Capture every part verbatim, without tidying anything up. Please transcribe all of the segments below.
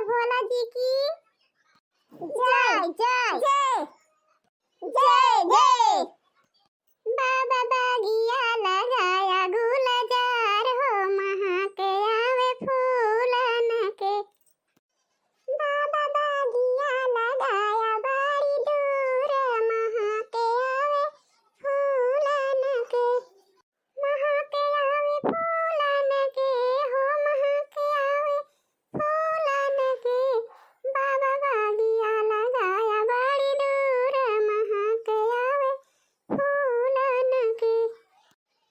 भोला जी की जय, जय, जय, जय, जय। बाबा बगिया लगाया गुलजार हो, महक आवे फूलन के। बाबा बगिया लगाया बड़ी दूर, महक आवे फूलन के। महक आवे फूलन के हो, महक आवे फूलन के। बाबा बगिया लगाया बड़ी दूर, महक आवे फूलन के।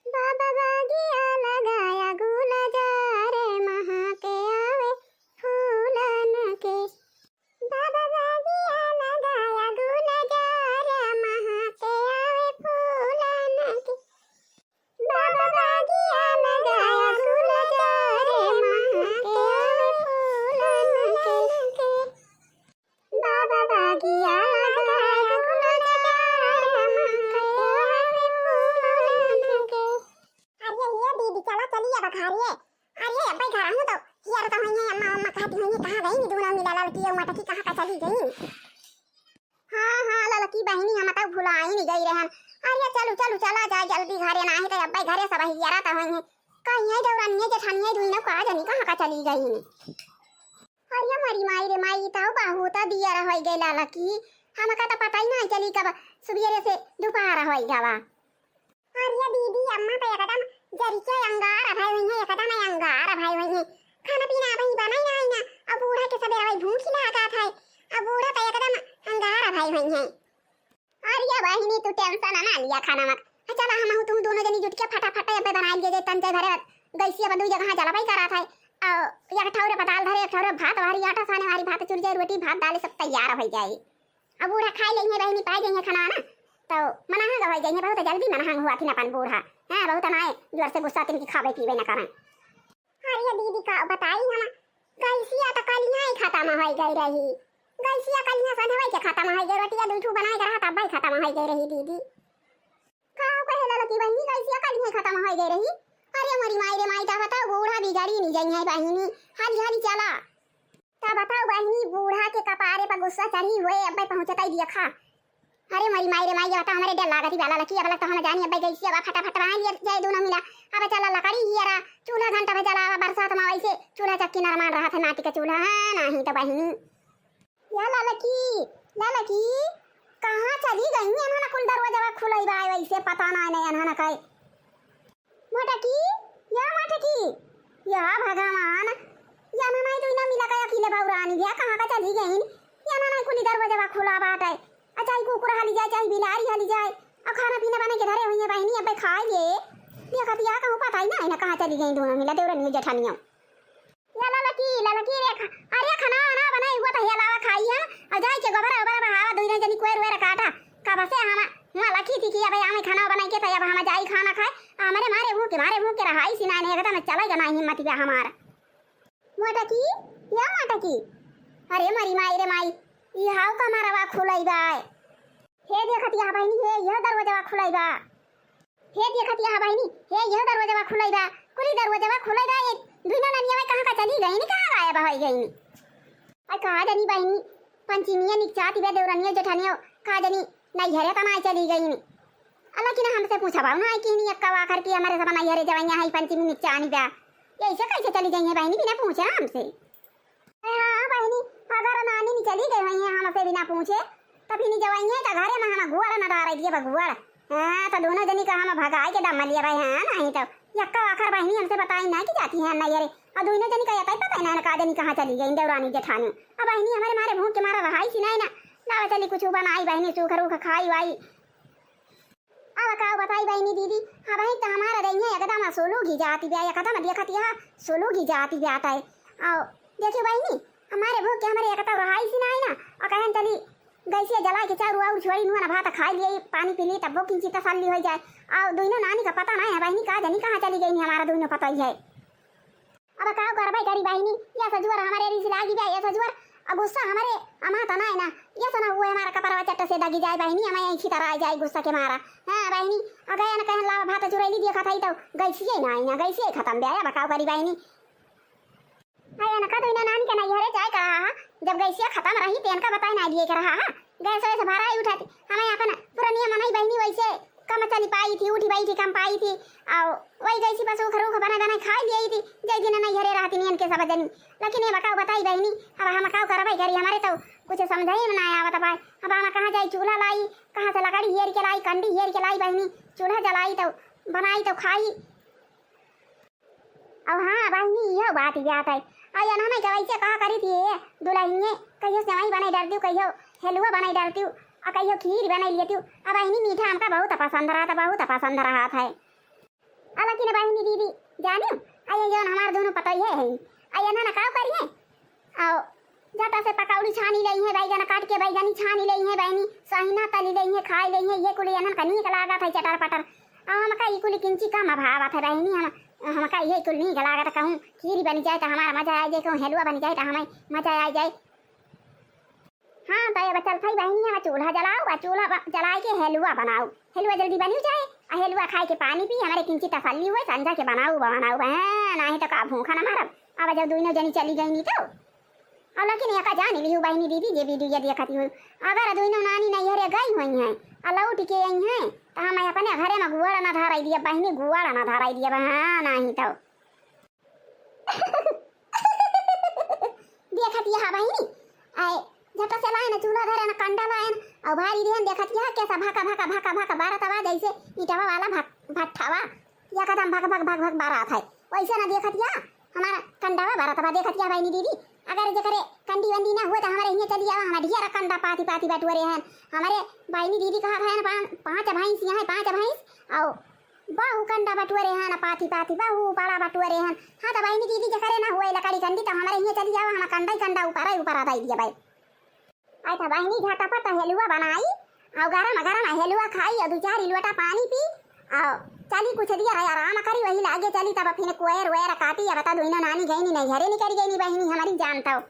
बाबा बगिया लगाया गुलजार, महक आवे फूलन के। बाबा बगिया लगाया गुलजार, महक आवे फूलन के। बाबा बगिया लगाया गुलजार, महक आवे फूलन के। बाबा बगिया लगाया गुलजार, महक आवे फूलन के। अरे ये दीदी, चला चली अब घरे। अरे अब्बे घर आहूँ तो हियर तो होइहैं, अम्मा, अम्मा कहती होइहैं, कहाँ गई नी दूनो मिला ललकी अउ मटकी, कहाँ का चली गई? हाँ, हाँ, ललकी बहिनी, हम तो भुलाइन गई रहन। अरे चलू, चलू, चला जाए जल्दी घरे, नाहीं तो अब्बे घरे सब हियरा तो होइहैं। कहिहैं देवरनिया जेठनिया दुइनो का जनी कहाँ का चली गई नी। अरे मोरी माई रे माई, ई तो बहुत दियर होइ गए ललकी, हमका तो पता ही नाहीं चली कब सुबेरे से दुपहर होइ गवा। अरे दीदी, अम्मा तो एकदम जरी के अंगार भई हुई है, एकदम अंगार भई हुई है। खाना पीना अबहीं बनाई नाहीं ना, अब बूढ़ा के सबेरे वही भूख ही लागत है, अब बूढ़ा तो एकदम अंगार भई हुई है। अरे बहिनी, तू tension ना लिया खाना मत। हाँ, चला हम तू दूनो जनी जुट के फटाफट अब्बे बनाई लिए जाए, तन जाए घरे गैसिया पर दुई जगह जलवाई करा था। अउ एक ठौरे पर दाल धरे, एक ठौरे भात, वारी आटा साने वारी भात चुर जाए, रोटी भात दाल सब तैयार होइ जाए। अब बूढ़ा खाई लेइहैं बहिनी, पाई जइहैं खाना ना, तो मनहंग होइ जइहैं, बहुत जल्दी मनहंग हुआ थिन अपन बूढ़ा। हाँ, बहुत नाए जोर से गुस्सा तिन की खावे पीवे न करें। अरे दीदी, का बताई हम, गैसिया तो कलिया ही खतम होइ गई रही। गैसिया कलिया संझवई के खतम होइ गई, रोटिया दुई ठू बनाए के रहा तब भाई खतम होइ गई रही दीदी। का कहे ललकी बहिनी, गैसिया कलिया खतम होइ गई रही? अरे मोरी माई रे माई, तब तो बूढ़ा बिगड़ी नी जइहैं बहिनी, हाली हाली चला। तब बताओ बहिनी, बूढ़ा के कपारे पर गुस्सा चढ़ी हुए, अब्बे पहुँचता ही देखा। अरे मोरी माई रे माई, ये बता हमरे डर लागत ही बा ललकी, अब लग तो हम जानी अब्बे गैसिया बा, फटाफट बना लिया जाए दूनो मिला। अब चला लकड़ी हियरा, चूल्हा घंटा भर जलावा, बरसात में वैसे चूल्हा चक्की नरमान रहा था, नाटी का चूल्हा, हाँ, नाहीं तो बहिनी। या ललकी, ललकी, कहाँ चली गई? एन्हन कुल दरवाजवा खुलई बा, वैसे पता नाहीं, नाहीं एन्हन कहे। मोटकी, या मोटकी, या भगवान, या ननाई दुइना मिला के अकेले बौरानी गया, कहाँ का चली गई? या ननाई कुली दरवाजवा खुला बाटे। आ चाहे कुकुर हाली जाए, चाहे बिलारी हाली जाए, आ खाना पीना बना के धरे हुई है बहिनी, अब्बे खाए ले। देखत या कहूँ पता ही नाहीं ना कहाँ चली गई दूनो मिला, देवरनियो जेठानियो। या ललकी, ललकी रे खा-, अरे खाना वाना बनाई हुआ तो हिया लावा खाई है। और जाई के गोबर ओबर बहावा, दुई जनी कोयर वेर काटा। कब से हम हुआ लखी थी कि अबे आमे खाना बनाई के तो अब हम जाई खाना खाए। आ, हमरे मारे भूखे, मारे भूखे रहाई सी नाहीं, एकदम चला गया नाहीं हिम्मत बा हमार। मोटकी, या मोटकी, अरे मरी माई रे माई, ई हाउ का मारवा खुलई बा। हे देखत या बहिनी, हे यह दरवाजा खुलई बा। हे देखत या बहिनी, हे यह दरवाजवा खुलई बा, कुली दरवाजवा खुलई बा, ये दुइनो ननिया कहाँ का चली गई नी, कहाँ गायब होइ गई नी? अरे का जानी बहिनी, पंचमिया निकचाती बे देवरनिया जेठानिया, का जानी नैहरे तना चली गई नी। अल्लाह की ना हमसे पूछा बाऊ ना कि नी अक्का वाखर की हमरे सब नैहरे जवैया है पंचमी निकचानी बा, ये ऐसे कैसे चली गई है बहिनी बिना पूछे हमसे? हाँ बहिनी, अगर नानी नी चली गई हुई है हमसे बिना पूछे, तब फिर जवाइये का घरे में हम गुआर न डारे दिए बा गुआर। हाँ, तो दूनो जनी का हम भगाई के दम लिया भाई, हाँ, नाहीं तो यक्का आखर बहिनी हमसे बताई ना कि जाती है नैहरे। और दूनो जनी का यताई पता ही ना का जनी कहाँ चली गई देवरानी जेठानी। अब बहिनी हमरे मारे भूख के मारा रहाई सी नाहीं ना। लावा चली कुछ बनाई बहिनी, सूखर उख खाई वाई। अब का बताई बहिनी दीदी, अबहीं तो हमारा दहिया एकदम सोलू घी जाती बा, एकदम देखत यहाँ सोलू घी जाती बा। आउ देखियो बहिनी, हमारे भूख के हमरे एक तो रहाई सी नाहीं ना, और कहन चली गैसिया जला के चाउर वाउर छोड़ी नुआ ना भात खाई लिए, पानी पी ली, तब वो किंची तसल्ली होइ जाए। आउ दुइनो नानी का पता नाहीं है बहिनी, का जानी कहाँ चली गई हमारा दुइनो पता ही है। अब का करबै करी बहिनी, या सजुवर हमरे रिस लागी बा, या सजुवर, अ गुस्सा हमरे अमा तना है ना, या सना हुए हमारा कपरवा चट्ट से दगी जाए बहिनी, हमें यही छितरा जाए गुस्सा के मारा। हाँ बहिनी, अ गया न कहन लावा भात चुरैली देखत है तो गैसिये ना आई ना, गैसिये खतम बा, अब का करी बहिनी। अरे इनका तो इन्हें नानी के नैहरे जाए का रहा हा, जब गैसिया खतम रही तो इनका बताए ना दिए के रहा हा। गैस वैस भराई उठाती, हमें अपन पुरनिया मनई बहिनी वैसे कम चली पाई थी, उठी बैठी कम पाई थी, और वही गैसी पर सूख रूख बना बना खाई लिया थी, जय दिन नैहरे रहती नहीं इनके सब जनी। लेकिन ये बकाऊ बताई बहिनी, अब हम काऊ करवाई करी, हमारे तो कुछ समझ ही में ना आवत पाए। अब हम कहाँ जाई, चूल्हा लाई, कहाँ से लकड़ी हेर के लाई, कंडी हेर के लाई बहिनी, चूल्हा जलाई तो बनाई तो खाई। अब हाँ बहिनी, इहो बात याद है। आ इन्होंने के वैसे कहा करी थी, ये दुल्हनिये कहियो सेवई बनाई डरती, कहियो हलवा बनाई डरती, और कहियो खीर बनाई लेती। अब बहिनी मीठा हमका बहुत पसंद रहा था, बहुत पसंद रहा था। आ लेकिन बहिनी दीदी, जानियो, आ ये जौन हमार दोनों पतोहिए है, आ इन्होंने का करिए, आओ, झटा से पकौड़ी छानी लई है, बैगन काट के बैगनी छानी लई है बहिनी, सहिना तली लई है, खाई लई है, ये कुल इन्हन का नीक लागत है चटर पटर। आ हमका ई कुल किंची कम भावत है बहिनी, हम, हमका ये कुल नीक लागत, कहूँ खीर बनी जाए तो हमारा मजा आ जाए, कहूँ हलवा बनी जाए तो हमें मजा आ जाए। हाँ, तो अब चलत हई बहिनी, हम चूल्हा जलाओ, आ चूल्हा ब-, जलाए के हेलुआ बनाओ, हेलुआ जल्दी बनी जाए, आ हेलुआ खाए के पानी पी, हमारे किंची तसल्ली हुए, संझा के बनाओ, बनाओ, हाँ, नाही तो का भूखा न मरब। अब जब दुइनो जनी चली गई नी तो, और लेकिन एका जान लिहू बहिनी दीदी, जे वीडियो देखती हुई, अगर दुइनो नानी नैहरे गई हुई हैं, आ लौट के आई हैं, तो हम अपने घरे में गुआड़ न धराई दिया बहिनी, गुआड़ न धराई दिया, हाँ, नाही तो। देखत यहा बहिनी, आए झट से लायन, चूल्हा धरन, कंडा लायन, और भारी देहन। देखत यहा कैसा भाका भाका भाका भाका बारत बा, जैसे ईटवा वाला भट-, भट्ठावा, एकदम भक भक भक भक बारत है। वैसे ना देखत यहा हमारा कंडावा बारत बा। देखत यहा बहिनी दीदी, अगर जेकरे कंडी वंडी ना हुए तो हमारे हियाँ चली आवा, हमारे ढेर कंडा पाती पाती बटुअरे हन। हमारे बहिनी दीदी कहा है ना, पाँच, पाँच भैंस यहाँ है, पाँच भैंस, और बहु कंडा बटुअरे हन, पाती पाती बहु बड़ा बटुअरे हन। हाँ, तो बहिनी दीदी जेकरे ना हुए लकड़ी कंडी, तो हमारे हियाँ चली आवा, हम कंडा ही कंडा ऊपर है, ऊपर आ दिया भाई। आई तो बहिनी झटपट हेलुआ बनाई, और गरम गरम हेलुआ खाई, और दो चार लोटा पानी पी, और चली कुछ दिया रहे आराम करी, वही लागे चली, तब फिर कोयर वोयर काटी। अब बता दो, इन्हों नानी गई नी, नैहरे निकल गई नी बहिनी हमारी, जानता हो।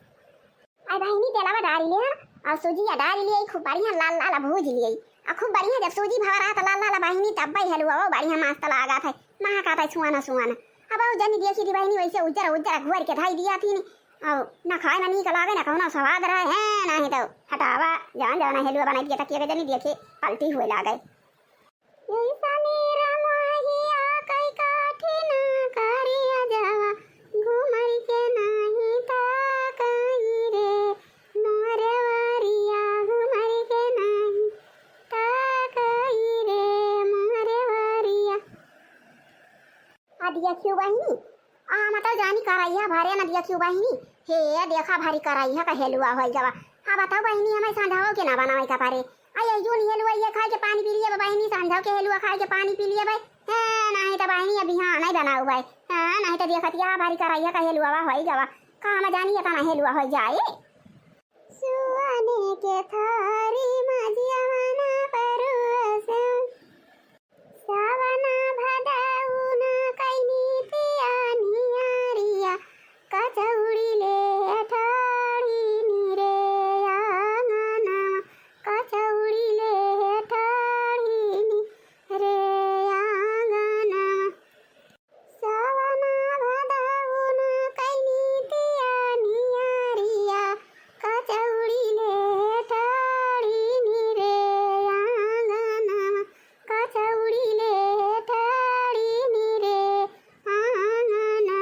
आई बहिनी, तेलवा डारी लेहन और सूजिया डारी लिये, खूब बढ़िया लाल लाल भूज लिये। आ खूब बढ़िया जब सूजी भवरा त लाल लाल बहिनी, तब भाई हलुआ वो बढ़िया मस्त लागत है, महकत है सुआना सुआना। अब वो जनी देखी थी बहिनी, वैसे उज्जर उज्जर घुअर के धई दिया थी। और ना खाए में नीक लागे, ना कौनो स्वाद रहे है, नाही तो हटावा, जान जाओ ना हलुआ बनाई दिया, तकिया के जनी देखे पलटी हुए लागे। ऐसने रमोहिया कई काठी ना करिया जावा, घुमर के नाही ताकई रे, मोरे वरिया घुमर के नाही ताकई रे, मोरे वरिया। आ दिया क्यों बहिनी? आ, मतलब जानी करैया भरे न दिया क्यों बहिनी? हे, देखा भारी करैया का हेलुआ होई गवा। आ बताओ बहिनी, हमें सांझाओ के ना बनावे का पारे? आ ये जून हेलुआ ये खाए के पानी पी लिए बा बहिनी, सांझाओ के हेलुआ खाए के पानी पी लिए बा। हे, नाही तो बहिनी अभी हाँ नहीं बनाऊ बा। हाँ, नाही तो देखत या भारी करैया का हेलुआ होई गवा। का हम जानी इतना हेलुआ होई जाए। सुअने के थारी मजिया मना परुआ से। सावना भदौना कैनी तिया नियारिया, कचौड़ी ले ठाढ़ी नी रे आंगनवा, कचौड़ी ले ठाढ़ी नी रे आंगनवा। सावना भदौना कैनी तिया नियारिया, कचौड़ी ले ठाढ़ी नी रे आंगनवा, कचौड़ी ले ठाढ़ी नी रे आंगनवा।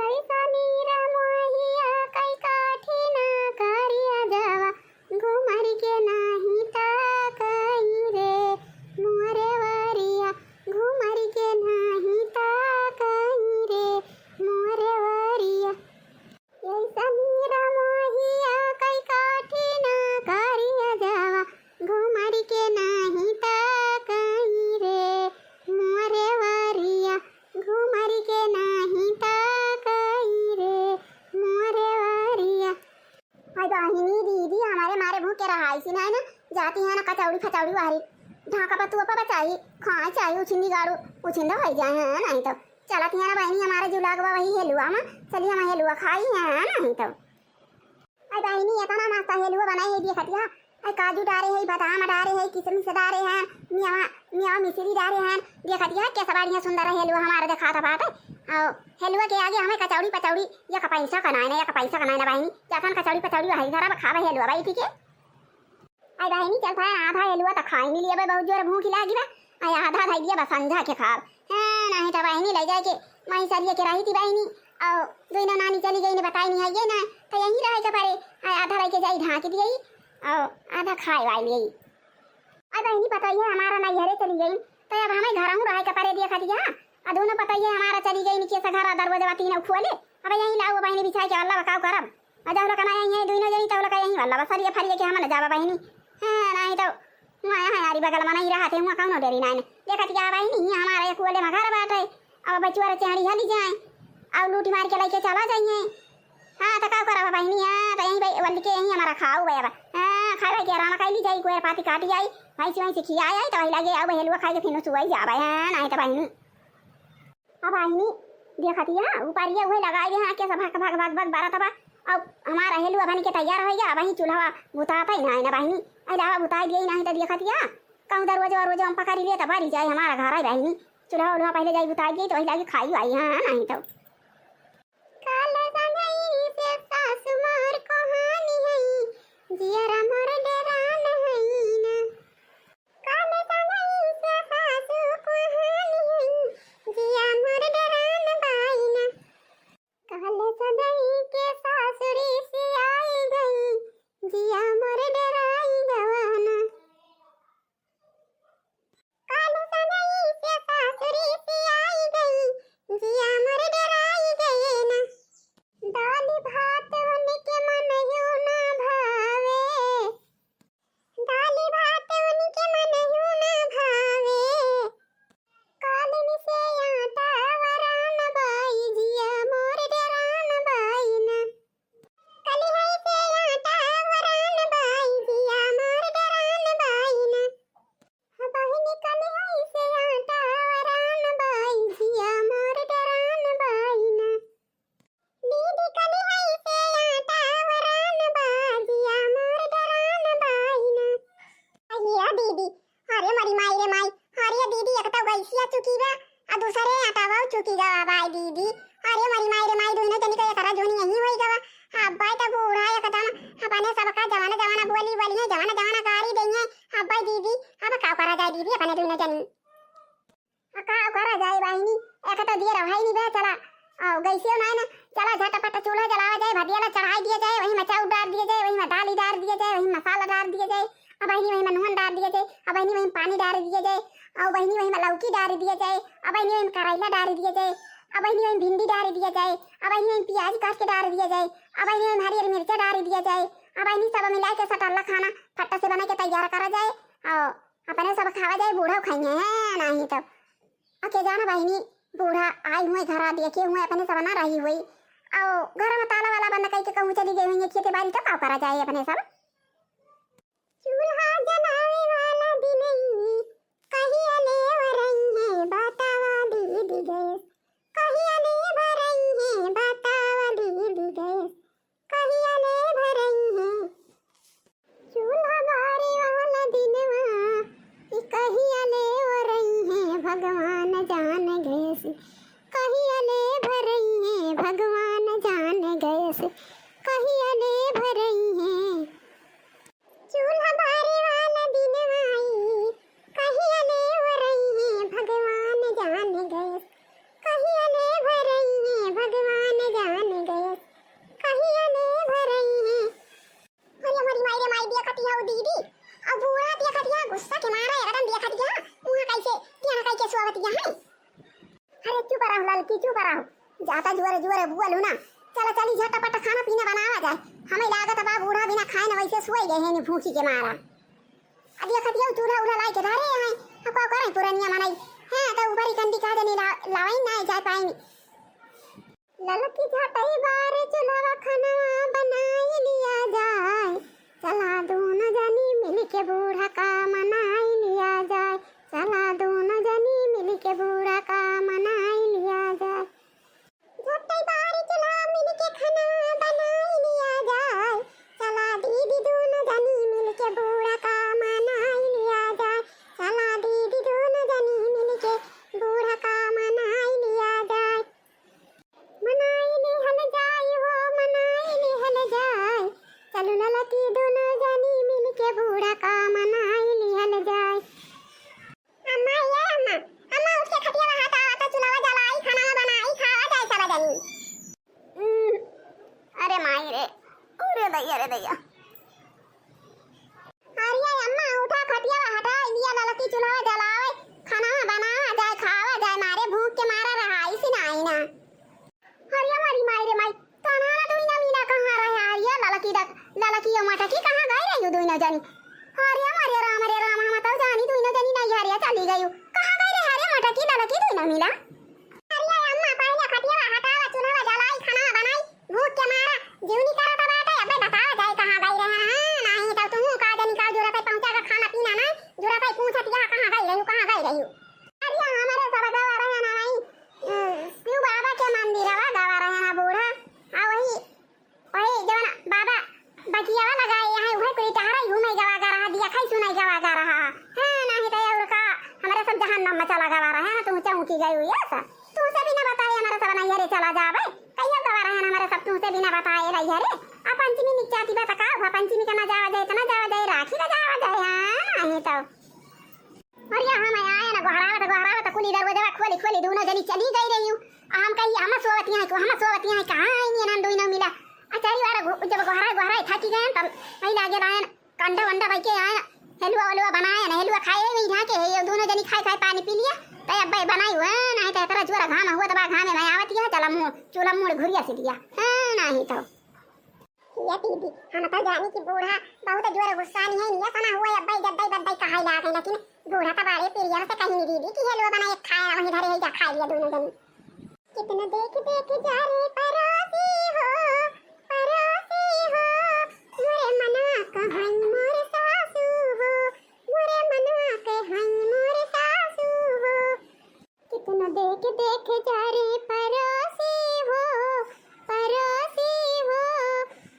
ऐसनी रमोहिया कई काठी ना करिया जावा, घुमर के नाही ताकई रे, मोरे वरिया, घुमर के नाही ताकई रे, मोरे वरिया। ऐसनी रमोहिया कई काठी ना करिया जावा, घुमर के नाही ताकई रे, मोरे वरिया, घुमर के नाही ताकई रे, मोरे वरिया। हाय बहिनी दीदी, हमारे मारे भूखे रहाई सी ना, जाती है ना कचौड़ी फचौड़ी वाली ढाका पतुआ पर बचाई, खाए चाही उछिंदी गाड़ू, उछिंदा होई जाए हैं, नहीं तो चलत है ना बहिनी, हमारे जुलागवा वही हेलुआ में, चलिए हम हेलुआ खाई हैं, नहीं तो। अरे बहिनी, इतना मस्त हेलुआ बनाई है, देखत या, अरे काजू डारे हैं, बादाम डारे हैं, किशमिश डारे हैं, मियावा, मियावा मिश्री डारे हैं। देखत यह कैसा बढ़िया सुंदर है हेलुआ हमारा देखात बाटे। और हेलुआ के आगे हमें कचौड़ी पचौड़ी, या का पैसा का नाय ना, या का पैसा का नाय ना बहिनी। जैसन कचौड़ी पचौड़ी वही धरा खावे हेलुआ भाई, ठीक है। आई बहिनी, चल भाई, आधा हेलुआ त खाई नहीं लिया भाई, बहुत जोर भूख लागी बा। आई आधा धई दिया बा संझा के खाब। हाँ, नहीं तो बहिनी ले जाए के माई सरिया के रही थी बहिनी। और दोनों नानी चली गई ने बताई नहीं आई ना, तो यहीं रहे के परे। आई आधा लेके जाई ढांक दिए और आधा खाए वाली आई। आई बहिनी, पता ही है हमारा नैहरे चली गई, तो अब हमें घर हूँ रहे के परे दिया खा दिया। आ दोनों पता ही है हमारा चली गई नीचे से घर दरवाजा बाती ना खोले। अब यहीं लाओ बहिनी बिछाई के अल्लाह बकाव करब। आ जब लोग ना यहीं है दोनों जनी, तब लोग यहीं वाला बसरिया फरिया के हम न जाबा बहिनी। हाँ, नहीं तो हुआ यहाँ यारी बगल में नहीं रहते, हुआ कौनो डेरी नहीं। देखत क्या बहिनी, यहाँ हमारा एक ओले में घर बाटे। अब बचुआ रे चेहड़ी हली जाए, और लूटी मार के लेके चला जाइए। हाँ, तो का करबा बहिनी, हाँ, तो यहीं बे-, वल के यहीं हमारा खाऊ बे अब। हाँ, खाए भाई के आराम कर ली जाई, कोई पाती काटी आई, भैंसी वैंसी खिया आई, तो वही लगे अब हेलुआ खाए के फिर सुबह जाबे। हाँ, नहीं तो बहिनी। अब बहिनी, देखत या, ऊपर ये उहे लगाए दे हैं, कैसे भक, भक, भक, भक बरत बा। अब हमारा हेलुआ बन के तैयार हो गया, वही चूल्हा बुताता ही ना है ना बहिनी। अरे लावा बुताई दिए ही नहीं तो देखत या, कहूँ दरवाजा वरवाजा हम पकड़ी ले तो बारी जाए हमारा घर है बहिनी। चूल्हा उल्हा पहले जाई बुताई दिए तो वही लागे खाई आई, हाँ, नहीं तो। काल संगई से सासु मोर कोहानी हई, जियरा मोर डेरान हई ना। काल संगई से सासु कोहानी हई, जिया मोर डेरान बाई ना। काल सगई के सासुरी से आई गई, जिया मोर डेराई गवाना। काल सगई से सासुरी से आई गई, जिया मोर डेराई गए ना। दाल भात उनके मन ह्यू ना भावे, दाल भात उनके मन ह्यू ना भावे। कालिन से आटा वरान बाई, जिया मोर डेरान बाई ना। कलिहई से आटा वरान बाई, जिया मोर डेरान बाई ना। बहिनी कलिहई से आटा वरान बाई, जिया मोर डेरान बाई ना। दीदी कलिहई से आटा वरान बा, जिया मोर डेरान बाई ना। अरे दीदी, अरे मरी माई रे माई, अरे दीदी, एक तो गैसिया चुकी बा, आ दूसरे आटा बाऊ चुकी गवा बाई दीदी। अरे मरी माई रे माई, दोनों जनी का एकरा जोनी यहीं होई गवा। अब बाई तो बूढ़ा एकदम अपने सबका जवाना जवाना बोली बोली है, जवाना जवाना गारी देई है। अब बाई दीदी, अब का करा जाए दीदी अपने दोनों जनी। आ का करा जाए बहिनी, एक तो दिए रहाई नहीं बे, चला, आ, गैसियो नहीं ना, चला झटपट चूल्हा जलावा जाए, भदिया ला चढ़ाई दिया जाए, वही में चाउर डार दिया जाए, वही में दाली डार दिया जाए, वही मसाला डार दिया जाए, अब बहिनी वही में नून डार दिया जाए, अब बहिनी वही में पानी डार दिया जाए, अब बहिनी वही में लौकी डार दिया जाए, अब बहिनी वही में करैला डार दिया जाए, अब बहिनी वही में भिंडी डार दिया जाए, अब बहिनी वही में प्याज काट के डार दिया जाए, अब बहिनी वही में हरियर मिर्चा डार दिया जाए, अब बहिनी सब मिला के सटल्ला खाना फट्टा से बना के तैयार करा जाए, और अपने सब खावा जाए, बूढ़ा खाइए हैं, नहीं तो। आ के जाना बहिनी, बूढ़ा आई हुए घरा देखे हुए अपने सब ना रही हुई। आओ, घर में ताला वाला बंद करके कहूँ चली गई हुई है, खेते बाड़ी तो का करा जाए अपने सब। चूल्हा जलावे वाला दिन ई, कहिया ले रही है बतावा दीदी गैस, कहिया ले रही है बतावा दीदी गैस, कहिया ले रही है। चूल्हा बारे वाला दिनवा, ई कहिया ले रही है भगवान जान गैस, कहिया ले रही है भगवान जान गैस, कहिया ले रही है। चूल्हा बारे वाला दिनवा ई, कहिया ले रही है भगवान जान गैस, कहिया ले रही है भगवान जान गैस, कहिया ले रही है। अरे मोरी माई रे माई, देखत हऊ दीदी, अब बूढ़ा देखत हऊ, गुस्सा के मारा एकदम देखत हऊ, मुँह कैसे, यहाँ कैसे सोवत हऊ। अरे चुप रहो ललकी, चुप रहो, ज्यादा जोरे जोरे बोलू ना। चला चली झटपट खाना पीना बनावा जाए, हमें लागत बा बूढ़ा बिना खाए न वैसे सोई गए हैं भूखी के मारा। अब देखत हऊ चूल्हा उल्हा लाई के धरे हैं, अब का करें पुरनिया मनई, हाँ तो ऊपरी कंडी का जनी ला-, लावाई ना जाए पाई। ललकी झटई बार चूल्हवा खनवा बनाई लिया जाए। चला दूनो जनी मिलके बूढ़ा का मनाई लिया जाए। चला दूनो जनी मिलके बूढ़ा का मनाई लिया जाए। झटई बार चूल्हा मिलके खनवा बनाई लिया जाए। चला दीदी दूनो जनी मिलके बूढ़ा ललकी दुनो जनी मिलके बूढ़ा का मनाई लिहल जाए। अम्मा, ये अम्मा, अम्मा उठ के खटिया हटावा, तो चूल्हा जलाई, खाना बनाई, खावा जाए सब जनी। उम, अरे माई रे, अरे दैया रे दैया। अरे अम्मा उठा, खटिया हटाई लिया, ललकी चूल्हा जलावे, खाना बनावा जाए, खावा जाए, मारे भूख के मारा रहा, इसी ना आई ना। अरे हमारी माई रे माई, तनारा दुइना मीना कहाँ रहे? अरे ललकी डक-, ललकी ये मटकी कहाँ गई रही हो दुइना जनी? अरे हमारे राम रे राम, हम तो जानी दुइना जनी नहीं हरिया चली गई हो। कहाँ गई रहे? अरे मटकी ललकी दुइना मीना। अरे अम्मा पहले खटिया हटावा, चूल्हा जलाई, खाना बनाई, भूख के मारा जीवनी करत बाटे। अबे बतावा जाए कहाँ गई रहे? हाँ, नहीं तो तू का जनी का जुरा पे पहुँचा के खाना पीना ना, जुरा पे पूछत यहाँ कहाँ गई रही हो, कहाँ गई रही हो? अरे हमारे सब गवा रहे ना, वही, अ, शिव बाबा के मंदिरवा गवा रहे ना बूढ़ा। आ वही, वही जवन बाबा बगियावा लगाए यहाँ, उहे कुली टहराई घूमे गवा गा रहा, दिया खाई सुनाई गवा गा रहा। हाँ, नहीं तो और का, हमारे सब जहन्नम में चला गवा रहे ना, तू चौंकी गई हुई है सब। तू से भी ना बताए हमारे सब नैहरे चला जावे, कहियो गवा रहे ना हमारे सब, तू से भी ना बताए नैहरे। आ पंचमी निक जाती बा त का हुआ, पंचमी का ना जावा जाए, इतना जावा जाए, राखी का जावा जाए, हाँ, नहीं तो। अरे हम आए ना, गोहरावत, गोहरावत, कुली दरवाजा खोली, खोली, दोनों जनी चली गई रही हूँ। आ हम कही, हम सोवत यहाँ, हम सोवत यहाँ, कहाँ आई ये नाम दोनों मिला? आ चारी बार गो-, जब गोहरा, गोहरा थकी गए, तब वही लागे लाए, कंडा वंडा भाई के आए, हलवा वलवा बनाए ना, हलवा खाए, वही यहाँ के है, ये दोनों जनी खाए, खाए, पानी पी लिया, तब अब भाई बनाई हुआ, नहीं तो इतना जोर घाम हुआ, तब घाम में आवत यहाँ, चला मुँह, चूल्हा मुँह घुरिया से दिया, हाँ, नहीं तो। ये दीदी, हम तो जानी कि बूढ़ा बहुत जोर गुस्सा नहीं है, नहीं सना हुआ, अब्बाई जब्बाई बब्बाई कहाई लागे, लेकिन बूढ़ा तो बड़े प्रिय से कहीं नहीं दीदी कि हलवा बनाए खाए, वहीं धरे है, जा खा लिया दोनों जनी। कितना देख देख जा रे परोसी हो, परोसी हो, मोरे मनवा कहाई मोर सासू हो, मोरे मनवा कहाई मोर सासू हो। कितना देख देख जा रे परोसी हो, परोसी हो,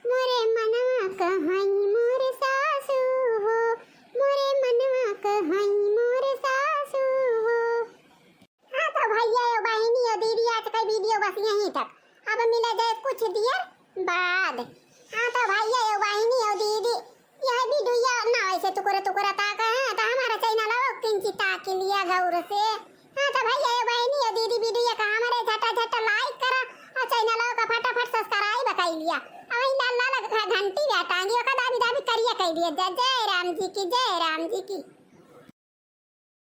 मोरे मनवा कहाई मोर सासू हो, मोरे मनवा कहाई मोर सासू हो। हाँ तो भैया, यो बहिनी, यो दीदी, आज का वीडियो बस यहीं तक। अब मिला जाए कुछ देर बाद। हाँ तो भैया, यो बहिनी, यो दीदी, यह वीडियो ना ऐसे टुकड़े टुकड़े ताका है, तो हमारा चैनल हो किंची ताकि लिया गौर से। हाँ तो भैया, यो बहिनी, यो दीदी, वीडियो का हमारे झटा झटा लाइक करा और चैनल का फटाफट सब्सक्राइब कर लिया। और वही लाल लाल घ-, घंटी भी टांगी, ओका दाबी दाबी करिया कर दिया। जय जय राम जी की, जय राम जी की।